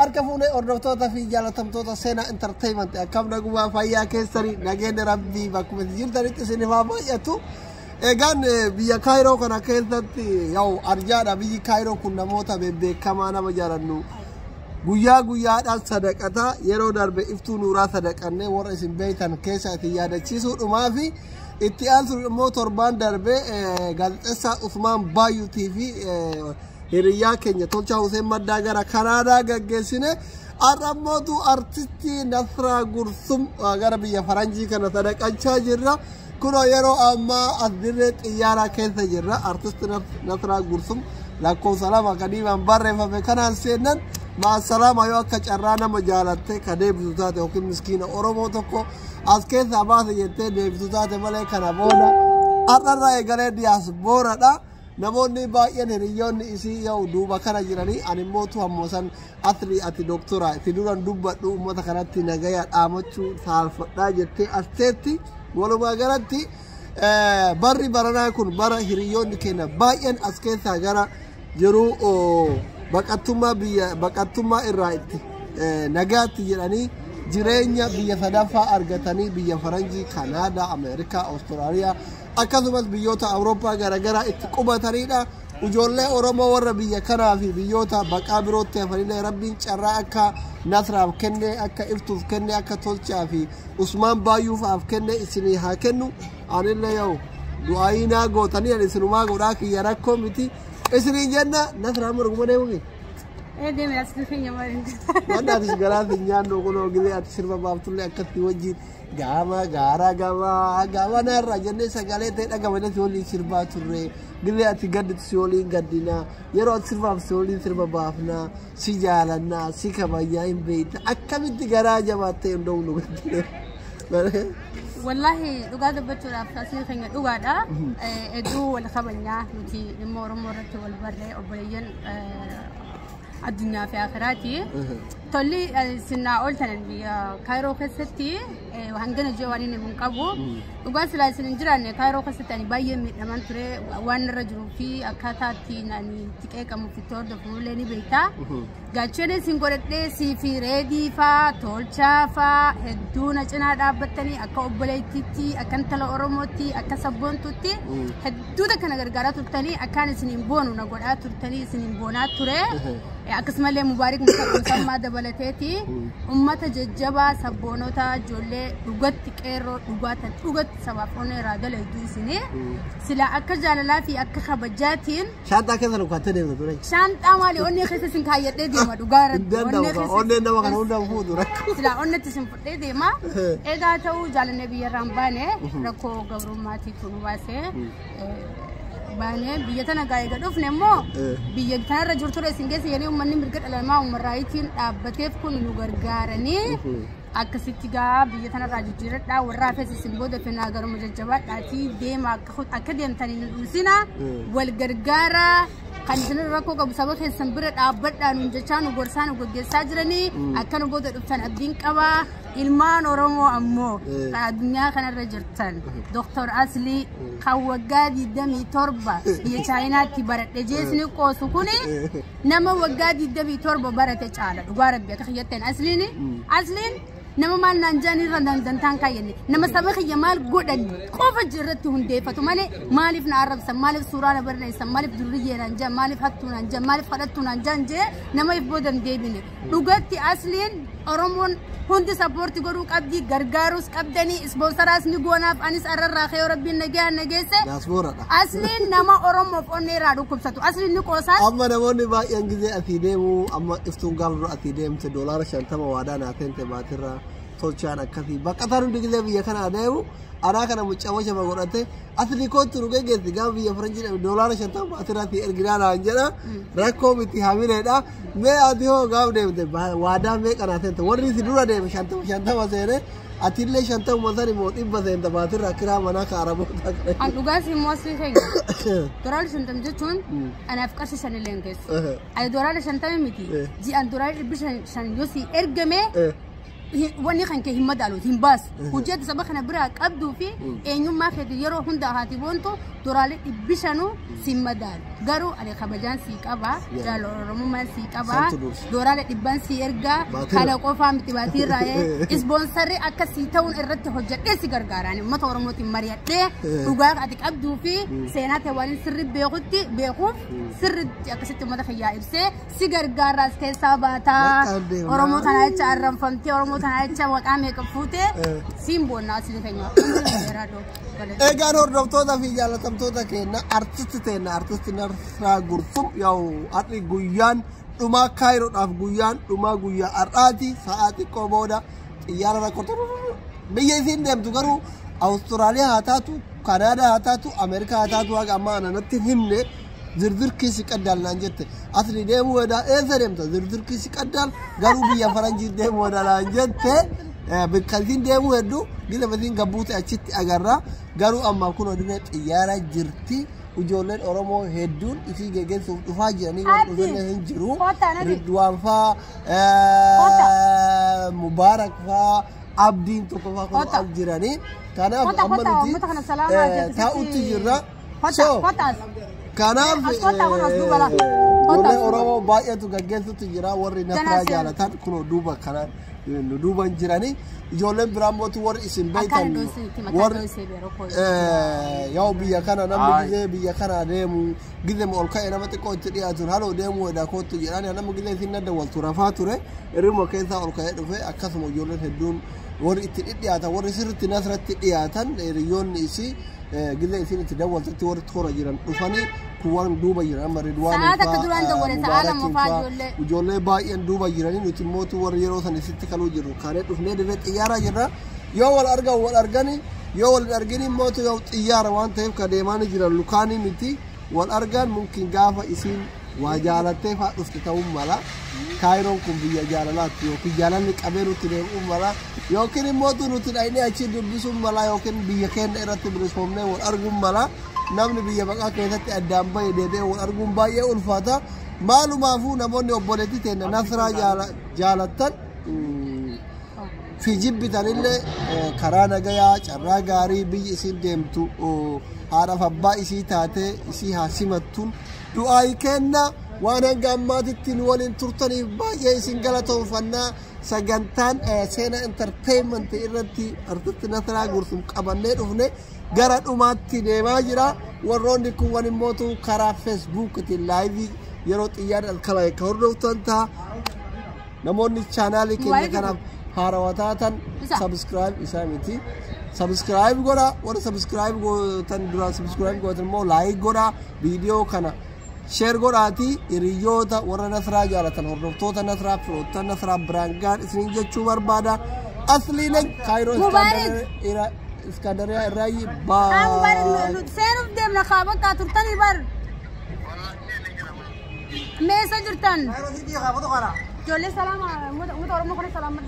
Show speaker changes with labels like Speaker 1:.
Speaker 1: Harka fuunee hordoftoota fi jaalatamtoota Seenaa Entertainment, akkam nagumaa, fayyaa keessanii? Nageenya rabbii bakkuma jirtanitti isiniif haa baay'atu. Egaan biyya Kaayiroo kana keessatti yaa'u arjaadha. Biyyi Kaayiroo kun namoota bebbeekamaa nama jaalannu guyyaa guyyaadhaan sadaqata. Yeroo darbe Iftuu Nuuraa sadaqannee, warra isin beektan keessa itti yaadachiisuudhumaa fi itti aansuun immoo torbaan darbe gaazexeessaa Usmaan Baayyuutii fi hiriyyaa keenya Tolchaa Hussein Maddaa gara Kanaadaa gaggeessine. Har'a ammootu artistii Nasraa Gursum gara biyya Faranjii kana sadaqachaa jirra. Kunoo yeroo ammaa as dirree xiyyaaraa keessa jirra. Artistii Nasraa Gursum lakkoofsa 2 kan dhiibaan barreeffame kanaan seennan maasalaama. Yoo akka carraa nama jaalattee ka deebisu taate yookiin miskiina Oromoo tokko as keessaa baase jettee deebisu taate malee, kana booda har'arraa eegalee diyaaspooraadha. Namoonni baay'een hiriyyoonni isii yoo duuba kana jiranii, ani immoo ammoo san asli ati doktora itti duran dubbadhu, uummata kanatti nagaya dhaamachuu saalfadhaa jettee as teetti. Walumaa galatti barri baranaa kun bara hiriyyoonni keenya baay'een as keessaa gara jiruu baqattummaa, biyya baqattummaa irraa itti nagaatti jedhanii jireenya biyya sadaffaa argatanii, biyya Faranjii, Kanaadaa, Ameerikaa, Awustiraaliyaa akkasumas biyyoota Awurooppaa garaagaraa itti qubatanidha. Ijoollee Oromoo warra biyya kanaa fi biyyoota baqaa birootti hafanillee rabbiin carraa akka Nasraaf kenne, akka Iftuuf kenne, akka Tolchaa fi Usmaan Baayyuufaaf kenne isinii haa kennu. Anillee yoo du'aayinaa gootanii ani isinumaa godhaa, kiyya rakkoo miti. Isiniin jenna, Nasraa morguma deemuumi.
Speaker 2: Ee, deeme, asli keenya maali?
Speaker 1: Wanni atis garaa hin nyaannu kunoo gilee ati sirba baaftullee akkatti wajjin gaama gaara gamaa gamanarra jennee sagalee ta'e dhagamanii si waliin sirbaa turre. Gilee ati gadditu si waliin gaddinaa, yeroo ati sirbaaf si waliin sirba baafnaa, si jaalannaa, si kabajaa hin beekta. Akkamitti garaa jabaattee hunda'u nu gaddine?
Speaker 2: Wallaahi dhugaa dubbachuudhaaf asli keenya dhugaadha. Hedduu wal kabajnaa. Nuti dhimma Oromoo irratti wal barree, obboleeyyan addunyaa fi akiraati. Tolli sinnaa ol tanan biyya Kaayiroo keessatti hangana ji'a waan inni hin qabu. Dhugaan silaa isin hin jiraanne Kaayiroo keessatti ani baay'ee miidhaman ture, waan irra jiruu fi akkaataa ittiin ani itti qeeqamuuf itti hordofu illee ni beekta. Gaachana isin godhadhee sii fi Reedii faa, Tolchaa faa hedduu na cinaa dhaabbattanii, akka obboleettiitti, akka intala Oromootti, akka sabboontutti hedduu takka na gargaaraa turtanii, akkaan isiniin boonu na godhaa turtanii, isiniin boonaa ture. Akkasumallee Mubaarik Musammaa dabalateeti ummata jajjabaa, sabboonota, ijoollee dhugatti qeerroo dhugaatan, dhugatti sabaaf onnee irraa dalayduu isinii sila akka jaalalaa fi akka kabajaatiin.
Speaker 1: Shaanxaa keessa lukattee deemta ture.
Speaker 2: Shaanxaa maali, onnee keessa isin kaayyadhee deema dhugaa
Speaker 1: Hin
Speaker 2: irratti.
Speaker 1: danda'u. Onneen nama kana hunda fuutu rakkoo.
Speaker 2: Silaa onnetti isin fudhee deema. Egaa ta'uu jaalannee biyyarraan baane, rakkoo gabrummaatiitu nu baasee baane. Biyya tana gaa eega dhufne immoo biyya tanarra jirture isin keessa jedhanii, uummanni mirga dhala namaa uuman raayitiin dhaabbateef kun nu gargaaranii akkasitti gaa biyya tanarraa jijjiiradhaa, warra hafes isin booda finaa, garuma jajjabaadhaatii deema, akka deemtanii nu dhiisina, wal gargaaraa, kan isin rakkoo qabu saba keessan bira dhaabbadhaa nuun jechaa nu gorsaa nu gaggeessaa jiranii, akka nu booda dhuftan abdiin qabaa. Ilmaan Oromoo ammoo kan addunyaa kanarra jirtan, Dr. Aslii kan waggaa 27 biyya Chaayinaatti baradhe jeesni qoosu kuni nama waggaa 27 barate caala. Dhugaa rabbi, akka kiyyatteen Asliin nama maal naan jaan irra dantaan kaayyanne, nama saba kiyya maal godhan qofa irratti hundeeffatu malee, maaliif na arrabsan, maaliif suuraa na barreessan, maaliif durriyyee naan jaan, maaliif hattuu naan jaan, maaliif kadhattuu naan jaan jee nama if booda hin deebine. Dhugatti Asliin Oromoon hundi support godhuu qabdi, gargaaruus qabdanii, ispoonsaraas ni goonaaf. Anis arrarraa kayoo rabbiin nagaan nageesse.
Speaker 1: Diyaaspooraadha.
Speaker 2: Asliin nama Oromoof onnee irraa dhukkubsatu. Asliin ni qoosaas.
Speaker 1: Amma namoonni baay'een gizee asii deemu, amma Iftuun gaafa dura asii deemte $50 waadaa naa seente baatirraa, Tolchaan akkasii, baqataan hundi gizee biyya kana adeemu anaa kana mucaa shama godhate asli kootu nu geggeessi, gaafa biyya faranjii dhabe $50 baatirraa si erginaa naan jedha. Rakkoo miti, hamileedha. Mee ati hoo gaafa deemte waadaa meeqa naa seente? Warri si dura deeme 50 50 seene, atillee 50 san immoo 100 seenta baatirraa kiraa manaa ka Araboota kana.
Speaker 2: An dhugaas immoo asii keenya. $50 jechuun anaaf qarshii 5 illee hin geessu. Ani $50 miti. Ji'aan $500 yoo si ergame wanni kan kee hin madaalu, hin baasu. Hojii ati saba kana biraa qabduu fi eenyummaa keetii yeroo hunda haati boontu Doraalee 500 siin madaalu. Garuu ani kabajaan sii qaba. Jaalala Oromummaan sii qaba. Doraalee 100 sii ergaa. Kana qofaa miti baatiirraa ispoonsarri akka sii ta'uun irratti hojjedhee si gargaaraan uummata Oromootiin mari'adhee dhugaa ati qabduu fi seenaa ta'e waan sirri beekutti beekuuf sirriitti akkasitti uummata kiyyaa ibsee si gargaaraas keessaa baataa. Oromoo tanaa jecha arranfamtee Oromoo tanaa jecha maqaa meeqa fuutee siin boonnaa asii keenya.
Speaker 1: Egaan hordoftoota fi jaallatamtoota keenya artisti teenya artisti Nasraa Gursum yaa'u har'i guyyaan dhumaa Kaayiroodhaaf guyyaan dhumaa guyyaa har'aati sa'aa xiqqoo booda xiyyaara rakkoo biyya isiin deemtu garuu Awustiraaliyaa haa taatu Kanaadaa haa taatu Ameerikaa haa taatu haga ammaa ana natti hin himne zirzirkii si qaddaal naan jette asli deemuu wedaa eessa deemta zirzirkii si qaddaal garuu biyya faranjii deemuu wedaa naan jette bakka isiin deemuu hedduu gila isiin gabbuute achitti agarra garuu amma kun oduu xiyyaara jirti ijoolleen Oromoo hedduun isii geggeessuuf dhufaa jiranii waan dhufanne hin jiru. Ridwaan faa Mubaarak faa Abdiin tokko faa kun al jiranii. Kanaaf amma nuti taa'utti jirra. So kanaaf ijoollee Oromoo baay'eetu gaggeessutti jira warri Nasraa jaalatan kunoo duuba kanaan nu duuban jiranii ijoolleen biraan mootu warri isin beektan warri yaa'u biyya kana namni gizee biyya kana deemu gizee ol ka'e nama xiqqoo itti dhiyaatuun haloo deemu edaa kootu jedhaan nama gizee isin adda waltu rafaa ture irruma keessaa ol ka'ee dhufe akkasuma ijoolleen hedduun warri itti dhiyaatan warri sirriitti Nasratti dhiyaatan hiriyoonni isii gizee isin itti dawwaltatti warri toora jiran dhufanii kuwwan duuba jiran amma Ridwaan fa'aa ijoollee baay'een duuba jiranii nuti mootu warri yeroo san isitti kaluu jirru kaanee dhufnee dirree xiyyaaraa jirra yoo wal argan wal argani yoo wal hin argini mootu yoo xiyyaara waan ta'eef ka deemaanii jiran lukaanii miti wal argan mumkin gaafa isiin waa jaalattee fa'aa dhufte ta'uu mala Kaayiroon kun biyya jaalalaatti yookiin jaalalli qabee nutti deemuu mala yookiin immoo nuti dhaqnee achi dubbisuu mala yookiin biyya keenya irratti bilisoomnee wal arguu mala namni biyya baqaa keessatti addaan bahe deebi'ee wal arguun baay'ee ulfaata. Maalumaafuu namoonni obboleettii teenya Nasraa jaalattan fi jibbitanillee karaa nagayaa carraa gaarii biyyi isiin deemtu haadhaaf abbaa isii taatee isii haa simattuun du'aayi kenna waan hanga ammaatitti nu waliin turtaniif baay'ee isin galatoonfannaa sagantaan Seenaa Entertainment irratti artisti Nasraa Gursum qabannee dhufne gara dhumaatti deemaa jira. Warroonni kuuwwan immootu karaa Feesbuukiitiin laayivii yeroo xiyyaarri alkalaa akka hordoftan ta'a. Namoonni chaanaalii keenya kanaaf haarawaa taatan subscribe isaa miti. Subscribe godha warra subscribe gootan duraan subscribe gootan immoo like godha viidiyoo kana share godhaatii hiriyoota warra Nasraa jaalatan hordoftoota Nasraa firoottan Nasraa biraan gahan isiniin jechuu barbaada. Asliin Kaayiroo Iskandariyaa irraayi
Speaker 2: baa. Seenuuf deemna kaabakkaa turtanii bar. Meessa jirtan. Ijoollee salaama uummata Oromoo kana salaama.